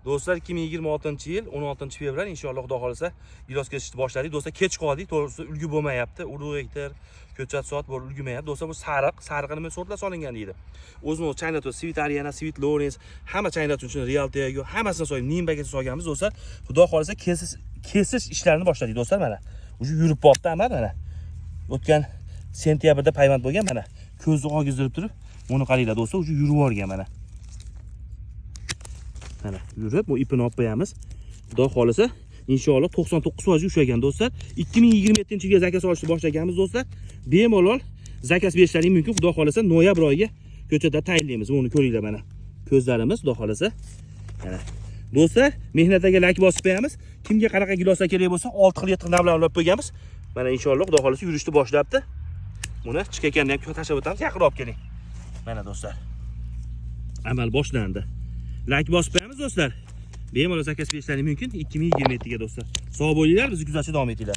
Do'stlar, 2026-yil 16-fevral, inshaalloh, Xudo xolasa, gilos kesishni boshladik. Do'stlar, kech qoldik. To'g'risi, ulgu bo'lmayapti. Urug' ektir, ko'chat soat bor, ulgurmayapti. Do'stlar, bu sariq, sariq nima sortlar solingan deydi. O'zini o'zi China Sweet Ariana, Sweet Lawrence, hamma China uchun Real Tego, hammasini solib, nimbagacha solganmiz do'stlar. Xudo xolasa, kesish ishlarini boshladik do'stlar mana. Уже yurib boribdi amal mana. O'tgan sentyabrda payvand bo'lgan mana. Ko'zni ogizdirib turib, buni qaranglar do'stlar, уже yurib yuborgan mana. Mana yurib, bu ipini olib qo'yamiz. Xudo xolasa, inshaalloh 99% ushlagan do'stlar. 2027-yilga заказ olishni boshlaganmiz do'stlar. Bemalol заказ berishlaring mumkin. Xudo xolasa, noyabr oyiga ko'chada tayinlaymiz. Buni ko'ringlar mana. Ko'zlarimiz, Xudo xolasa. Mana. Do'stlar, mehnatga layk bosib qo'yamiz. Kimga qanaqa giloslar kerak bo'lsa, 6 xil, 7 xil navlar olib qo'yganmiz. Mana, inshaalloh, Xudo xolasa, yurishni boshlabdi. Buni chiqayotganda ham tashlab o'tamiz. Yaqinroq olib keling. Mana do'stlar. Amal boshlandi. Layk bosib qo'yamiz do'stlar. Bemalol заказ berishlaring mumkin 2027 ga do'stlar. Sog' bo'linglar, bizni kuzatishda davom etinglar.